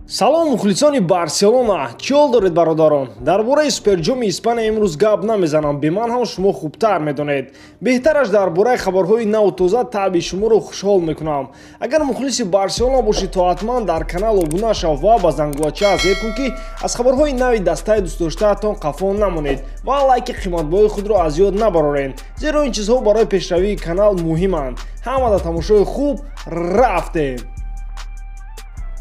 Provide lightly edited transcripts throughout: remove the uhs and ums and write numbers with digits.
Салом, мухлисони Барселона! Чӣ ҳол доред, бародарон? Дар бораи Суперҷоми Испания имрӯз гап намезанам, бе ман ҳам шумо хубтар медонед. Беҳтараш дар бораи хабарҳои наву тоза таъби шуморо хушҳол мекунам. Агар мухлиси Барселона бошӣ, то ҳатман дар канал обуна шав ва ба зангулача зер кун, ки аз хабарҳои нави дастаи дӯстдоштаатон қафо намонед, ва лайки қиматбоҳои худро аз ёд набароред, зеро ин чизҳо барои пешравии канал муҳиманд. Ҳамада тамошои хуб. Рафтем!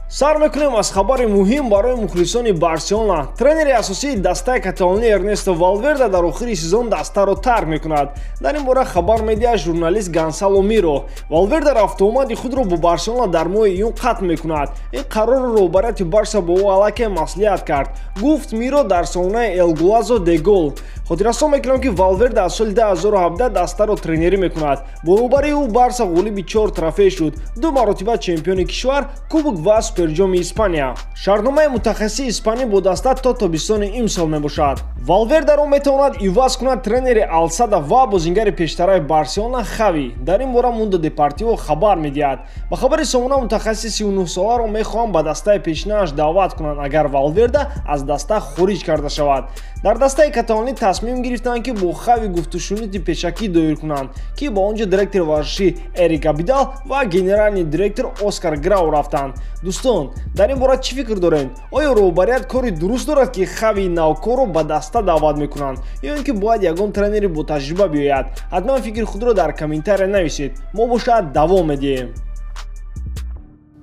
Сар мекунем аз хабари муҳим барои мухлисони Барселона. Тренери асосии дастаи каталонӣ Эрнесто Валверда дар охири сезон дастаро тарк мекунад. Дар ин бора хабар медиҳад журналист Гонсало Миро. Валверда рафтуомади худро бо Барселона дар моҳи июн қатъ мекунад. Ин қарорро роҳбарияти Барса бо ӯ аллакай маслиҳат кард, гуфт Миро дар сомонаи Эл Голазо де Гол. Хотиррасон мекунам, ки Валверда аз соли 2017 дастаро тренерӣ мекунад. Бо роҳбарии ӯ Барса ғолиби чор трофей шуд: ду маротиба чемпиони кишвар, кубок ва Суперҷоми Испания. Шартномаи мутахассиси испанӣ бо даста то тобистони имсол мебошад. Валвердаро метавонад иваз кунад тренери Алсада ва бозингари пештараи Барселона Хави. Дар ин бора Мундо Депортиво хабар медиҳад. Ба хабари сомона, мутахассиси 39-соларо мехоҳанд ба дастаи пешинааш даъват кунанд, агар Валверда аз даста хориҷ карда шавад. Дар дастаи каталонӣ тасмим гирифтанд, ки бо Хави гуфтушуниди пешакӣ доир кунанд, ки ба он ҷо директори варзишӣ Эрик Абидал ва генеральный директор Оскар Грау рафтанд. Дӯстон, дар ин бора чӣ фикр доред? Оё роҳбарият кори дуруст дорад, ки Хави навкорро ба даста даъват мекунанд, ё ин ки бояд ягон тренери ботаҷриба биёяд? Ҳатман фикри худро дар комментария нависед. Мо бошад давом медиҳем.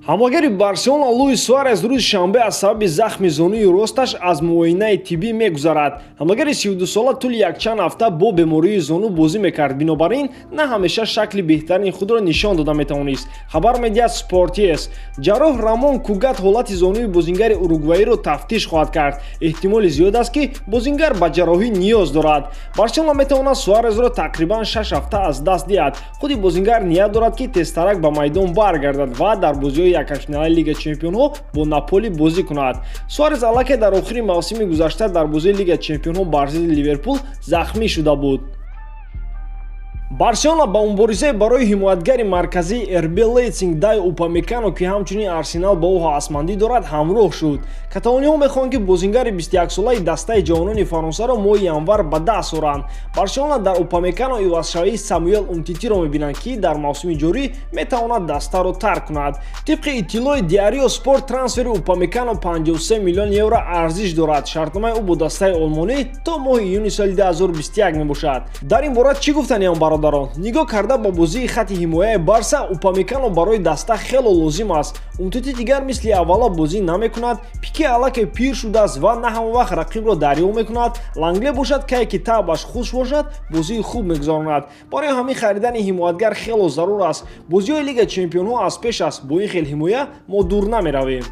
Ҳамлагари Барселона Луис Суарес рӯзи шанбе аз сабаби захми зонуи росташ аз муоинаи тиббӣ мегузарад. Ҳамлагари 32-сола тӯли якчанд ҳафта бо бемории зону бозӣ мекард, бинобар ин на ҳамеша шакли беҳтарини худро нишон дода метавонист, хабар медиҳад Спортиес. Ҷарроҳ Рамон Кугат ҳолати зонуи бозингари уругваиро тафтиш хоҳад кард. Эҳтимоли зиёд аст, ки бозингар ба ҷарроҳӣ ниёз дорад. Барселона метавонад Суарезро тақрибан 6 ҳафта аз даст диҳад. Худи бозингар ният дорад, ки тезтарак ба майдон баргардад ва дар бозиҳои якҳаштфиналаи Лига чемпионҳо бо Наполи бозӣ кунад. Суарез аллакай дар охири мавсими гузашта дар бозии Лига чемпионҳо бар зидди Ливерпул захмӣ шуда буд. Барселона ба муборизаи барои ҳимоятгари марказии РБ Лейпсиг Дайо Упамекано, ки ҳамчунин Арсенал ба ӯ ҳавасмандӣ дорад, ҳамроҳ шуд. Каталониҳо мехоҳанд, ки бозингари 21-солаи дастаи ҷавонони Фаронсаро моҳи январ ба даст оранд. Барселона дар Упамекано ивазшавии Самуэл Умтитиро мебинанд, ки дар мавсими ҷорӣ метавонад дастаро тарк кунад. Тибқи иттилои Диарио Спорт, трансфери Упамекано 53 миллион евро арзиш дорад. Шартномаи ӯ бо дастаи олмонӣ то моҳи июни соли 2021 мебошад. Дар ин бора чӣ гуфтаниам, бародарон? Нигоҳ карда ба бозии хатти ҳимояи Барса, Упамекано барои даста хело лозим аст. Умтити дигар мисли аввала бозӣ намекунад, Пике аллакай пир шудааст ва на ҳама вақт рақибро дарёб мекунад, Лангле бошад, кае ки таъбаш хуш бошад, бозии хуб мегузаронад. Барои ҳамин харидани ҳимоятгар хело зарур аст. Бозиҳои Лига чемпионҳо аз пеш аст, бо ин хел ҳимоя мо дур намеравем.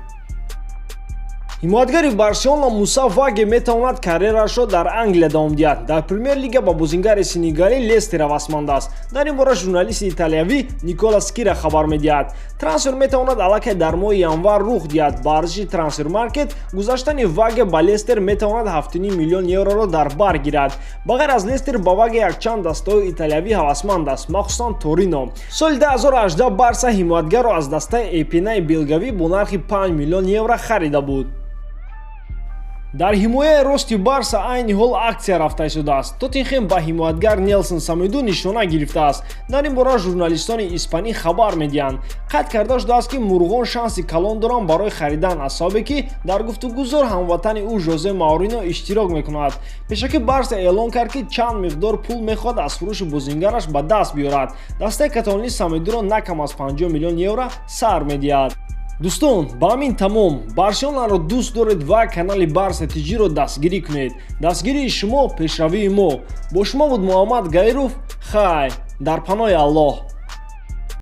Ҳимоятгари Барселона Муса Ваге метавонад карьерашро дар Англия давом диҳад. Дар Премер-лига ба бозингари сенегалӣ Лестер ҳавасманд аст. Дар ин бора журналисти италиявӣ Никола Скира хабар медиҳад. Трансфер метавонад аллакай дар моҳи январ рух диҳад. Ба арзиши Трансфермаркет, гузаштани Ваге ба Лестер метавонад 7,5 миллион евроро дар бар гирад. Ба ғайр аз Лестер ба Ваге якчанд дастаҳои италиявӣ ҳавасманд аст, махсусан Торино. Соли 2018 Барса ҳимоятгарро аз дастаи Эпинаи белгавӣ бо нархи 5 миллион евро харида буд. Дар ҳимояи рости Барса айни ҳол аксия рафта истодааст. Тоттенхем ба ҳимоятгар Нелсон Самеду нишона гирифтааст. Дар ин бора журналистони испанӣ хабар медиҳанд. Қайд карда шудааст, ки мурғон шанси калон доранд барои харидан, аз сабабе ки дар гуфтугузор ҳамватани ӯ Жозе Маурино иштирок мекунад. Пешакӣ Барса эълон кард, ки чанд миқдор пул мехоҳад аз фурӯши бозингараш ба даст биёрад. Дастаи каталонӣ Самедуро на кам аз 50 миллион евро сар медиҳад. Дӯстон, ба ҳамин тамом. Барселонаро дӯст доред ва канали Барса Тиҷиро дастгирӣ кунед. Дастгирии шумо пешравии мо. Бо шумо буд Муҳаммад Гаиров. Хай, дар паноҳи Аллоҳ.